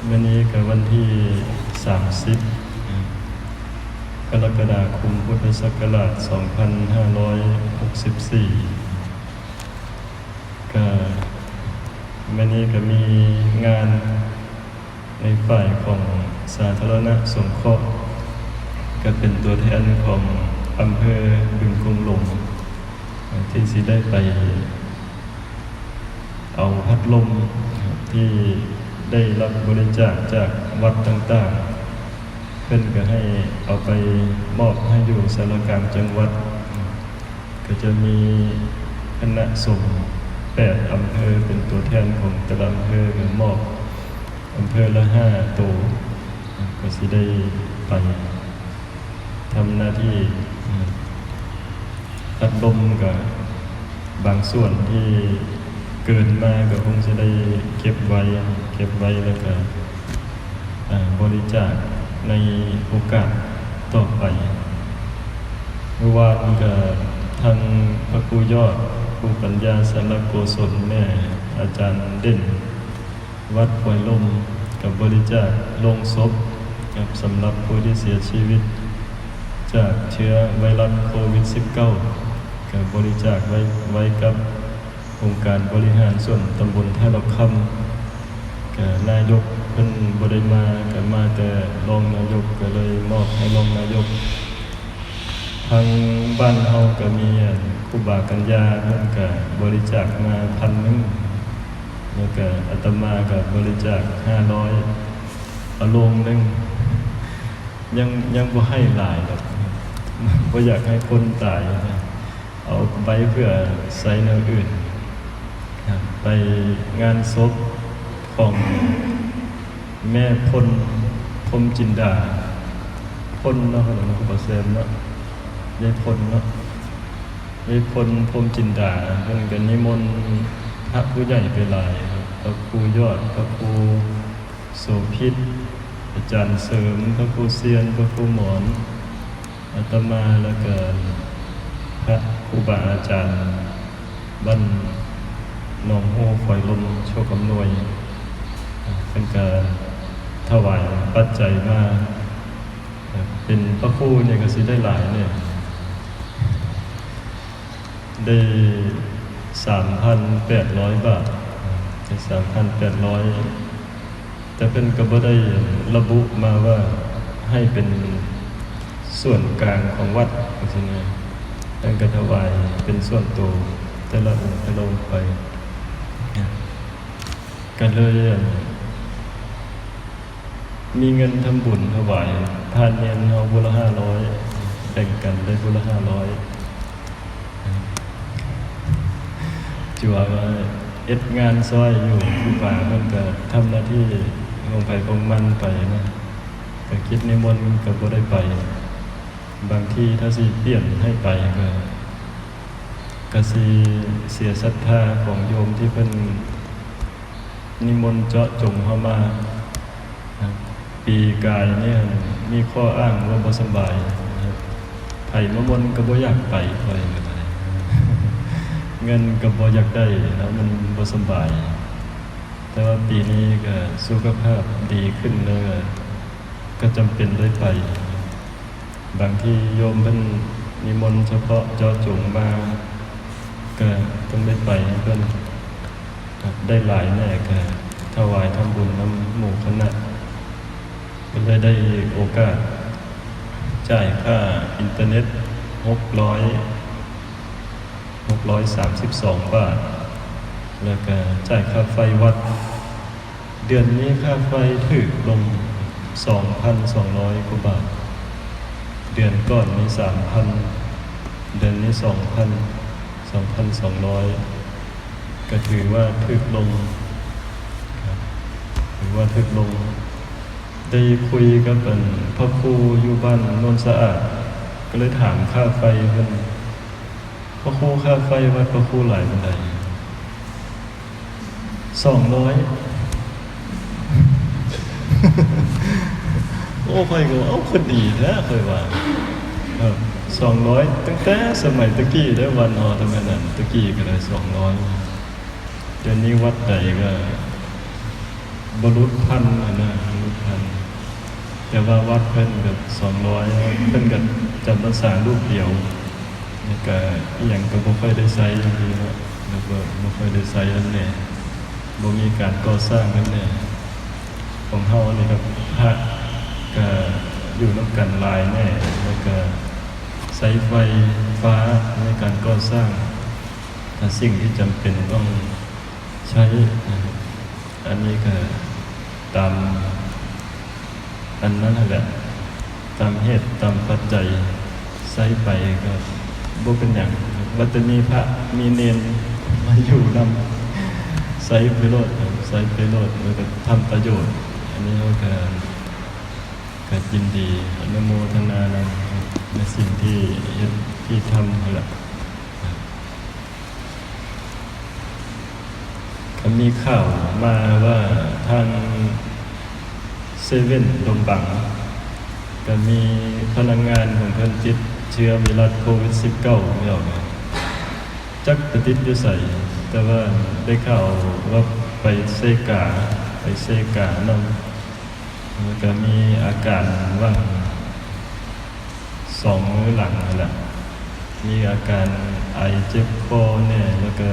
ມື້ນີ້ກໍວັນທີສາມສິບ ກໍລະກະດາຄົມ ພຸດທະສັກກະລາດສອງພັນຫ້າຮ້ອຍຫົກສິບສີ່ ກໍມື້ນີ້ກໍມີງານໃນຝ່າຍຂອງສາທາລະນະສົງເຄາະ ກໍເປັນຕົວແທນຂອງອຳເພີບຶງກົງຫຼົງ ທີ່ຊິໄດ້ໄປ ເອົາພັດລົມທີ່ໄດ້ຮັບບໍລິຈາກຈາກວັດຕ່າງໆ ເພິ່ນກໍໃຫ້ເອົາໄປມອບໃຫ້ຢູ່ສາລາກາງຈັງຫວັດ ກໍຈະມີຄະນະສົງແປດອຳເພີ ເປັນຕົວແທນຂອງແຕ່ລະອຳເພີ ກໍມອບອຳເພີລະຫ້າໂຕ ກໍຊິໄດ້ໄປ ທຳໜ້າທີ່ ອາ ອັດລົມ ກະບາງສ່ວນທີ່ເກີນມາ ກະຄົງຈະໄດ້ເກັບໄວ້ ເກັບໄວ້ ແລ້ວກະ ອາ ບໍລິຈາກໃນໂອກາດຕໍ່ໄປ. ເມື່ອວານນີ້ກະ ທັງພະຄູຍອດ ຄູປັນຍາ ສາລະໂກສົນ ແລະ ອາຈານເດັ່ນ ວັດຄວາຍລົມ ກະບໍລິຈາກໂລງສົບ ກັບສຳລັບຜູ້ທີ່ເສຍຊີວິດຈາກເຊື້ອໄວຣັສໂຄວິດສິບເກົ້າ ກະບໍລິຈາກໄວ້ ໄວ້ກັບອົງການບໍລິຫານສ່ວນຕຳບົນທ່າດອກຄຳ ກະນາຍົກເພິ່ນບໍ່ໄດ້ມາ ກະມາແຕ່ຮອງນາຍົກ ກະເລີຍມອບໃຫ້ຮອງນາຍົກ. ທາງບ້ານເຮົາກໍມີ ອັນ ຄູບາກັນຍາ ເພິ່ນກໍບໍລິຈາກມາພັນໜຶ່ງ ແລ້ວກໍອາດຕະມາກໍບໍລິຈາກຫ້າຮ້ອຍ ເອົາໂລງໜຶ່ງ ຍັງ ຍັງບໍ່ໃຫ້ຫຼາຍດອກ ບໍ່ຢາກໃຫ້ຄົນຕາຍ ເອົາໄປເພື່ອໃຊ້ແນວອື່ນ. ໄປງານສົບຂອງແມ່ພົນ ພົມຈິນດາ ພົນເນາະ ເພິ່ນເອີ້ນວ່າ ບໍ່ແຊມເນາະ ຍາຍພົນເນາະ ຍາຍພົນ ພົມຈິນດາ ເພິ່ນກໍນິມົນພະຜູ້ໃຫຍ່ໄປຫຼາຍ ພະຄູຍອດ ພະຄູໂສພິດ ອາຈານເສີມ ພະຄູຊຽນ ພະຄູໝອນ ອາດຕະມາ ແລ້ວກະພະຄູບາອາຈານບ້ານໜອງໂຮ ຄວາຍລົມ ໂຊກອຳນວຍ ເພິ່ນກະຖວາຍປັດໄຈມາ ເປັນພະຄູນີ້ກະຊິໄດ້ຫຼາຍແດ່ ໄດ້ສາມພັນແປດຮ້ອຍບາດ ໄດ້ສາມພັນແປດຮ້ອຍ ແຕ່ເພິ່ນກໍບໍ່ໄດ້ລະບຸມາວ່າໃຫ້ເປັນສ່ວນກາງຂອງວັດຈັ່ງຊີ້ນະ ເພິ່ນກໍຖວາຍເປັນສ່ວນໂຕແຕ່ລະອົງແຕ່ລະອົງໄປ ກໍເລີຍ ອັນ ມີເງິນທຳບຸນຖວາຍທານເນນເຮົາຜູ້ລະຫ້າຮ້ອຍ ແບ່ງກັນໄດ້ຜູ້ລະຫ້າຮ້ອຍ ຖືວ່າເຮັດງານຊ່ອຍຢູ່ ຄູບາເພິ່ນກະທຳໜ້າທີ່ຂອງໃຜຂອງມັນໄປນະ ກະກິດນິມົນກະບໍ່ໄດ້ໄປ ບາງທີຖ້າຊິປ່ຽນໃຫ້ໄປກະ ກະຊິເສຍສັດທາຂອງໂຍມທີ່ເພິ່ນ ນິມົນເຈາະຈົງເຮົາມາ ປີກາຍນີ້ມີຂໍ້ອ້າງວ່າບໍ່ສະບາຍ ໃຜມາມົນກໍບໍ່ຢາກໄປ ຂ້ອຍກໍໄດ້ ເງິນກໍບໍ່ຢາກໄດ້ ແລ້ວມັນບໍ່ສະບາຍ ແຕ່ວ່າປີນີ້ກໍສຸຂະພາບດີຂຶ້ນແລ້ວ ກໍຈຳເປັນໄດ້ໄປ. ບາງທີໂຍມເພິ່ນນິມົນສະເພາະເຈາະຈົງມາ ກະຕ້ອງໄດ້ໄປນຳເພິ່ນ ໄດ້ຫຼາຍແດ່ກະຖວາຍທຳບຸນນຳໝູ່ຄະນະ ເພິ່ນເລີຍໄດ້ໂອກາດຈ່າຍຄ່າອິນເຕີເນັດຫົກຮ້ອຍ ຫົກຮ້ອຍສາມສິບສອງບາດ ແລ້ວກະຈ່າຍຄ່າໄຟວັດ ເດືອນນີ້ຄ່າໄຟຖືກລົງສອງພັນສອງຮ້ອຍກວ່າບາດ ເດືອນກ່ອນນີ້ສາມພັນ ເດືອນນີ້ສອງພັນ ສອງພັນສອງຮ້ອຍ ກໍຖືວ່າຖືກລົງ ຖືວ່າຖືກລົງ ໄດ້ຄຸຍກັບ ອັນ ພະຄູຢູ່ບ້ານໂນນສະອາດ ກໍເລີຍຖາມຄ່າໄຟເພິ່ນ ພະຄູ ຄ່າໄຟວັດພະຄູຫຼາຍປານໃດ? ສອງຮ້ອຍ ໂອ້ ຂ້ອຍກໍວ່າ ເອົ້າ ຄືດີແທ້ ຂ້ອຍວ່າ ເອີ ສອງຮ້ອຍ ຕັ້ງແຕ່ສະໄໝຕະກີ້ເດີ້ ວັດເຮົາ ແຕ່ແມ່ນ ອັນ ຕະກີ້ກໍໄດ້ສອງຮ້ອຍ ດຽວນີ້ວັດໃດກໍ ບໍ່ຫຼຸດພັນຫັ້ນນະ ບໍ່ຫຼຸດພັນ ແຕ່ວ່າວັດເພິ່ນກໍສອງຮ້ອຍ ເພິ່ນກໍຈຳພຳສາຮູບດຽວ ແລ້ວກໍອີ່ຫຍັງກໍບໍ່ຄ່ອຍໄດ້ໃຊ້ຈັ່ງຊີ້ເນາະ ແລ້ວກໍບໍ່ຄ່ອຍໄດ້ໃຊ້ນຳແດ່ ບໍ່ມີການກໍ່ສ້າງນຳແດ່ ຂອງເຮົານີ້ກໍພະກໍຢູ່ນຳກັນຫຼາຍແດ່ ແລ້ວກໍໃຊ້ໄຟຟ້າໃນການກໍ່ສ້າງ ແຕ່ສິ່ງທີ່ຈຳເປັນຕ້ອງ ໃຊ້ ອັນນີ້ກໍຕາມອັນນັ້ນຫັ້ນແຫຼະ ຕາມເຫດຕາມປັດໄຈ ໃຊ້ໄປກໍບໍ່ເປັນຫຍັງ ວ່າແຕ່ມີພະມີເນນມາຢູ່ນຳ ໃຊ້ໄປໂລດ ໃຊ້ໄປໂລດ ແລ້ວກໍທຳປະໂຫຍດ ອັນນີ້ເຮົາກໍ ກໍຍິນດີອະນຸໂມທະນານຳໃນສິ່ງທີ່ເຮັດທີ່ທຳຫັ້ນລະ. ກໍມີຂ່າວມາວ່າທາງເຊເວັ່ນດົງບັງ ກໍມີພະນັກງານຂອງເພິ່ນຕິດເຊື້ອໄວຣັສໂຄວິດສິບເກົ້າແລ້ວ ຈັກໄປຕິດຢູ່ໃສ ແຕ່ວ່າໄດ້ຂ່າວວ່າໄປເຊກາ ໄປເຊການຳ ແລ້ວກໍມີອາການຫວ່າງສອງມື້ຫຼັງຫັ້ນແຫຼະ ມີອາການໄອເຈັບຄໍແດ່ ແລ້ວກໍ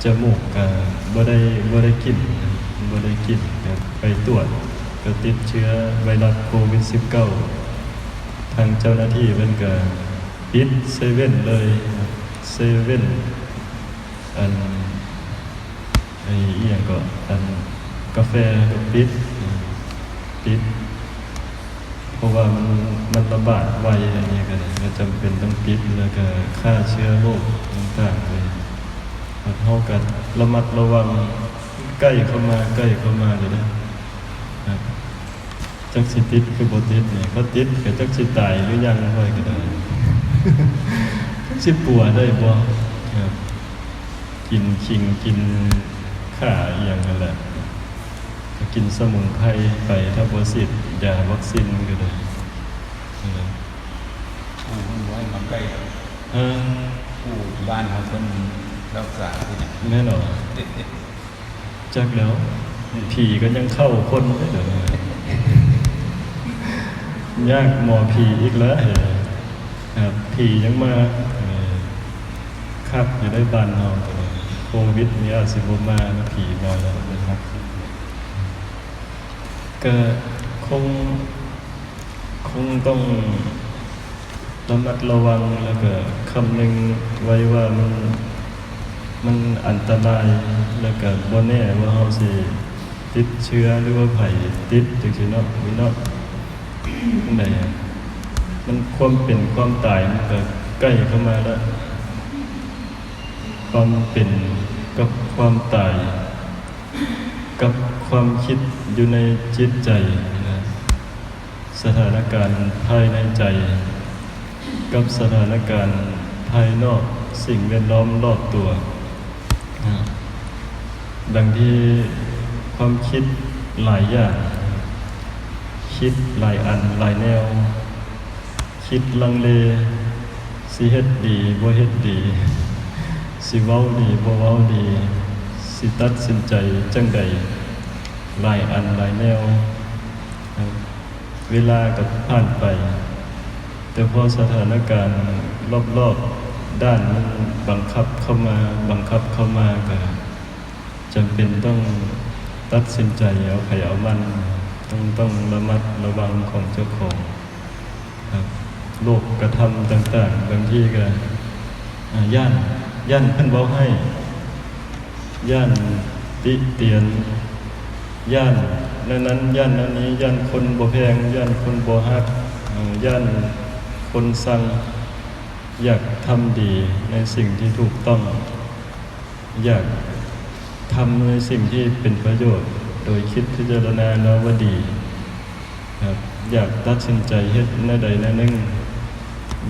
ຈະມູກກໍບໍ່ໄດ້ ບໍ່ໄດ້ກິ່ນ ບໍ່ໄດ້ກິ່ນ ກໍໄປຕວດ ກໍຕິດເຊື້ອໄວຣັສໂຄວິດສິບເກົ້າ ທາງເຈົ້າໜ້າທີ່ເພິ່ນກໍປິດເຊເວັ່ນເລີຍ ເຊເວັ່ນ ອັນ ໄອ້ອີ່ຫຍັງເກາະ ອັນກາແຟກໍປິດ ປິດ ເພາະວ່າມັນ ມັນລະບາດໄວ ອັນນີ້ກໍເລີຍຈຳເປັນຕ້ອງປິດ ແລ້ວກໍຂ້າເຊື້ອໂລກຕ່າງໆເລີຍ ເຮົາກໍລະມັດລະວັງ ໃກ້ເຂົ້າມາ ໃກ້ເຂົ້າມາເລີຍເດ້. ຈັກຊິຕິດຄືບໍ່ຕິດນີ້ ຄັນຕິດກໍຈັກຊິຕາຍຫຼືຍັງຂ້ອຍກໍໄດ້ ຈັກຊິປົວໄດ້ບໍ່ ກິນຂີງກິນຂ່າອີ່ຫຍັງຫັ້ນແຫຼະ ກໍກິນສະໝຸນໄພໄປ ຖ້າບໍ່ສີດຢາວັກຊີນກໍໄດ້ ໂອ້ ມັນບໍ່ໃຫ້ມາໃກ້ ເອີ ຜູ້ບ້ານເຮົາເພິ່ນລັກສາ ແມ່ນຫວາ? ຈັກແລ້ວ ຜີກໍຍັງເຂົ້າຄົນເດ້ ດຽວນີ້ ຍາກໝໍຜີອີກແລ້ວ ຜີຍັງມາ ຄັກຢູ່ໃນບ້ານເຮົາ ໂຄວິດນີ້ອາດຊິບໍ່ມາ ຜີມາແລ້ວ ກໍຄົງ ຄົງຕ້ອງລະມັດລະວັງ ແລ້ວກະຄຳນຶງໄວ້ວ່າມັນ ມັນອັນຕະລາຍ ແລ້ວກະບໍ່ແນ່ວ່າເຮົາຊິຕິດເຊື້ອ ຫຼືວ່າໃຜຕິດ ຈັ່ງຊີ້ເນາະ ເນາະ ຈັ່ງໃດ ມັນ ຄວາມເປັນຄວາມຕາຍມັນກະໃກ້ເຂົ້າມາແລ້ວ ຄວາມເປັນກັບຄວາມຕາຍ ກັບຄວາມຄິດຢູ່ໃນຈິດໃຈນະ ສະຖານະການພາຍໃນໃຈ ກັບສະຖານະການພາຍນອກ ສິ່ງແວດລ້ອມລອບຕົວ ບາງທີຄວາມຄິດຫຼາຍຢ່າງ ຄິດຫຼາຍອັນຫຼາຍແນວ ຄິດລັງເລ ຊິເຮັດດີບໍ່ເຮັດດີ ຊິເວົ້າດີບໍ່ເວົ້າດີ ຊິຕັດສິນໃຈຈັ່ງໃດ ຫຼາຍອັນຫຼາຍແນວ ເວລາກໍຜ່ານໄປ ແຕ່ພໍສະຖານະການລອບໆດ້ານມັນບັງຄັບເຂົ້າມາ ບັງຄັບເຂົ້າມາ ກໍຈຳເປັນຕ້ອງຕັດສິນໃຈເອົາໃຜເອົາມັນ ຕ້ອງ ຕ້ອງລະມັດລະວັງຂອງເຈົ້າຂອງ ໂລກກະທຳຕ່າງໆ ບາງທີກໍ ອາ ຢ້ານ ຢ້ານເພິ່ນເວົ້າຮ້າຍ ຢ້ານຕິຕຽນ ຢ້ານແນວນັ້ນ ຢ້ານແນວນີ້ ຢ້ານຄົນບໍ່ແພງ ຢ້ານຄົນບໍ່ຮັກ ຢ້ານຄົນຊັງ ຢາກທຳດີໃນສິ່ງທີ່ຖືກຕ້ອງ ຢາກທຳໃນສິ່ງທີ່ເປັນປະໂຫຍດ ໂດຍຄິດພິຈາລະນາແລ້ວວ່າດີ ຢາກຕັດສິນໃຈເຮັດແນວໃດແນວໜຶ່ງ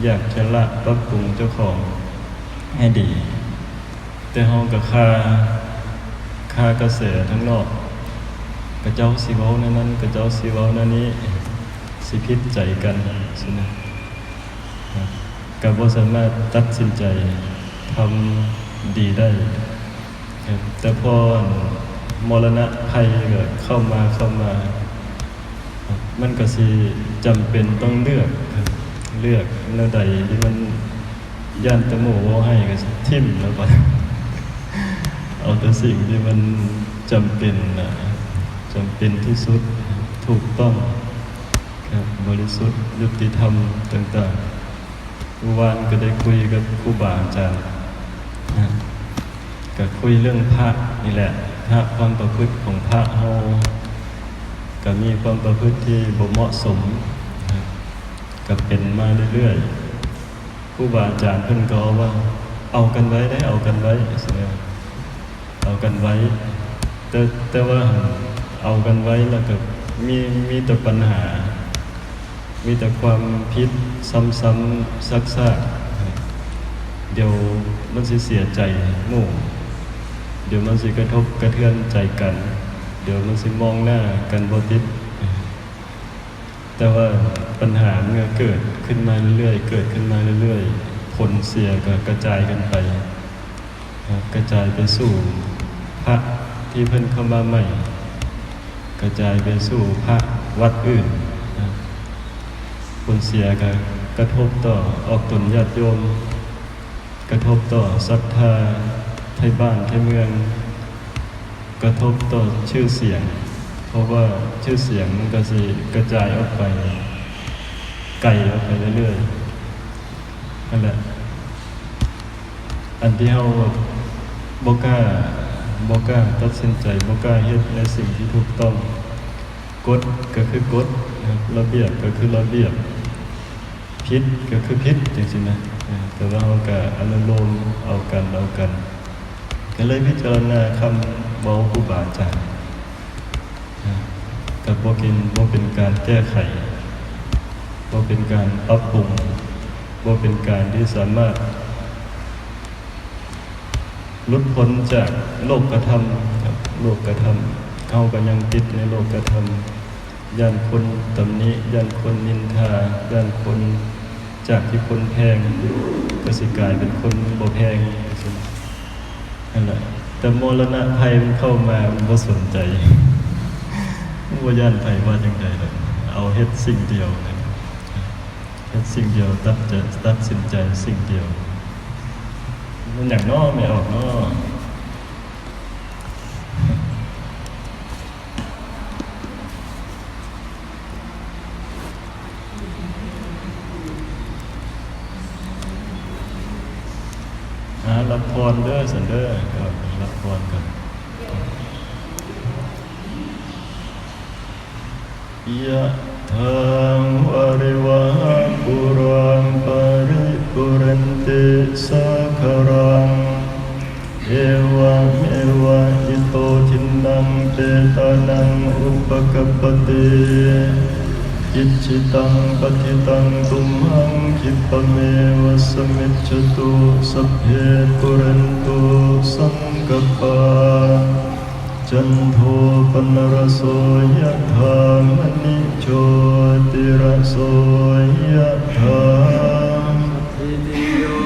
ຢາກຊຳລະປັບປຸງເຈົ້າຂອງໃຫ້ດີ ແຕ່ເຮົາກໍຄາ ຄາກະແສທາງນອກ ເຂົາເຈົ້າຊິເວົ້າແນວນັ້ນ ເຂົາເຈົ້າຊິເວົ້າແນວນີ້ ຊິຜິດໃຈກັນຊີ້ນະ ກໍບໍ່ສາມາດຕັດສິນໃຈທຳດີໄດ້ ແຕ່ພໍ ມໍລະນະໄພກໍເຂົ້າມາ ເຂົ້າມາ ມັນກໍຊິຈຳເປັນຕ້ອງເລືອກ ເລືອກແນວໃດທີ່ມັນຢ້ານແຕ່ໝູ່ເວົ້າຮ້າຍກໍຊິຖິ້ມແລ້ວ ເອົາແຕ່ສິ່ງທີ່ມັນຈຳເປັນນະ ຈຳເປັນທີ່ສຸດ ຖືກຕ້ອງ ແບບບໍລິສຸດ ຍຸຕິທຳຕ່າງໆ. ມື້ວານກໍໄດ້ຄຸຍກັບຄູບາອາຈານນະ ກໍຄຸຍເລື່ອງພະນີ້ແຫຼະ ພະ ຄວາມປະພຶດຂອງພະເຮົາ ກໍມີຄວາມປະພຶດທີ່ບໍ່ເໝາະສົມນະ ກໍເປັນມາເລື້ອຍໆ. ຄູບາອາຈານເພິ່ນກໍເວົ້າວ່າ ເອົາກັນໄວ້ເດ້ ເອົາກັນໄວ້ ຊີ້ນະ. ເອົາກັນໄວ້ ແຕ່ ແຕ່ວ່າເອົາກັນໄວ້ແລ້ວກໍມີ ມີແຕ່ປັນຫາ ມີແຕ່ຄວາມຜິດຊ້ຳໆຊາກໆ ດຽວມັນຊິເສຍໃຈໝູ່ ດຽວມັນຊິກະທົບກະເທືອນໃຈກັນ ດຽວມັນຊິມອງໜ້າກັນບໍ່ຕິດ. ແຕ່ວ່າບັນຫາເມື່ອເກີດຂຶ້ນມາເລື້ອຍໆ ເກີດຂຶ້ນມາເລື້ອຍໆ ຜົນເສຍກໍກະຈາຍກັນໄປ ກະຈາຍໄປສູ່ພະທີ່ເພິ່ນເຂົ້າມາໃໝ່ ກະຈາຍໄປສູ່ພະວັດອື່ນ ຜົນເສຍກໍກະທົບຕໍ່ອອກຕົນຍາດໂຍມ ກະທົບຕໍ່ສັດທາໄທບ້ານໄທເມືອງ ກະທົບຕໍ່ຊື່ສຽງ ເພາະວ່າຊື່ສຽງມັນກໍຊິກະຈາຍອອກໄປ ໄກອອກໄປເລື້ອຍໆ ຫັ້ນແຫຼະ. ອັນທີ່ເຮົາແບບບໍ່ກ້າ ບໍ່ກ້າຕັດສິນໃຈ ບໍ່ກ້າເຮັດໃນສິ່ງທີ່ຖືກຕ້ອງ ກົດກໍຄືກົດນະ ລະບຽບກໍຄືລະບຽບ ຜິດກໍຄືຜິດຈັ່ງຊີ້ນະ ເອີ ແຕ່ວ່າເຮົາກໍອະນຸໂລມເອົາກັນ ເອົາກັນ ກໍເລີຍພິຈາລະນາຄຳເວົ້າຄູບາອາຈານນະ ກໍບໍ່ເປັນ ບໍ່ເປັນການແກ້ໄຂ ບໍ່ເປັນການປັບປຸງ ບໍ່ເປັນການທີ່ສາມາດ ຫຼຸດພົ້ນຈາກໂລກກະທຳ ໂລກກະທຳ ເຮົາກໍຍັງຕິດໃນໂລກກະທຳ ຢ້ານຄົນຕຳໜິ ຢ້ານຄົນນິນທາ ຢ້ານຄົນ ຈາກທີ່ຄົນແພງ ກໍຊິກາຍເປັນຄົນບໍ່ແພງ ຈັ່ງຊີ້ນະ ຫັ້ນແຫຼະ. ແຕ່ມໍລະນະໄພມັນເຂົ້າມາ ມັນບໍ່ສົນໃຈ ມັນບໍ່ຢ້ານໃຜວ່າຈັ່ງໃດດອກ ເອົາເຮັດສິ່ງດຽວນະ ເຮັດສິ່ງດຽວ ຕັດຈະ ຕັດສິນໃຈສິ່ງດຽວ. ແມ່ນຫຍັງນໍ ແມ່ອອກນໍ? ອ່າ ຮັບພອນເດີ ຊັ້ນເດີ ເອີ ຮັບພອນກັນ. Yathā vārivahā pūrā paripūrenti sāgaraṃ, evameva ito dinnaṃ petānaṃ upakappati. Icchitaṃ patthitaṃ tumhaṃ khippameva samijjhatu, sabbe pūrentu saṅkappā, cando paṇṇaraso yathā, maṇi jotiraso yathā. Sabbītiyo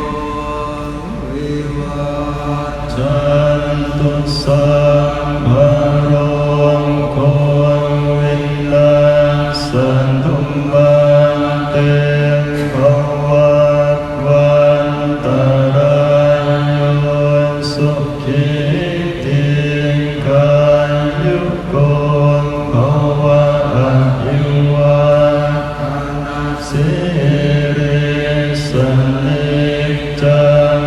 vivajjantu, sabbarogo vinassatu, mā te bhavatvantarāyo, sukhī dīghāyuko bhava. Abhivādanasīlissa niccaṃ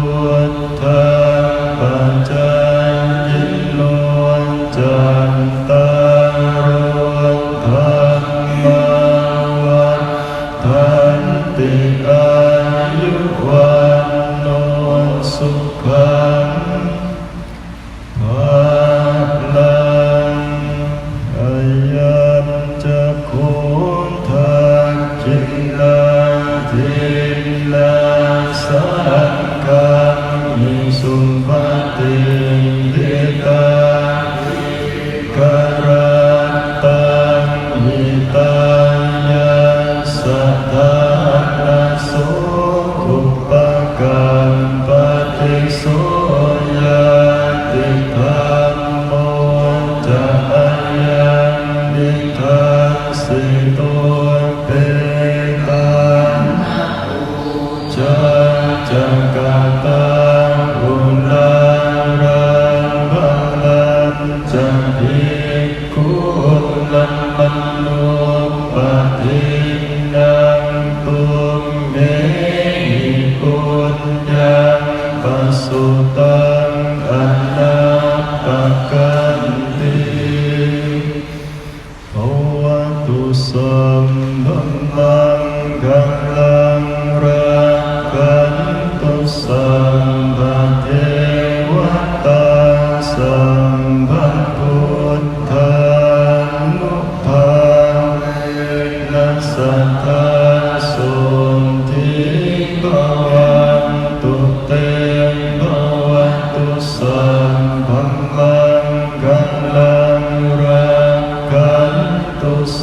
vuḍḍhāpacāyino,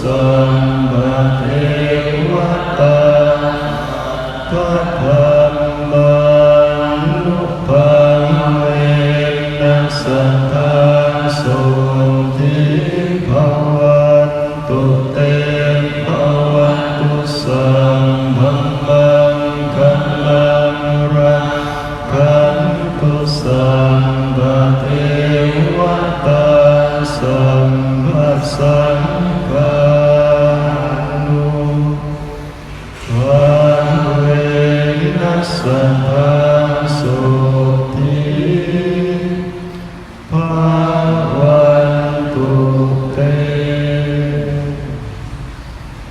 ສຳພະເທວະຕາ ສະພະທຳມານຸພາເວນະ ສັດທາ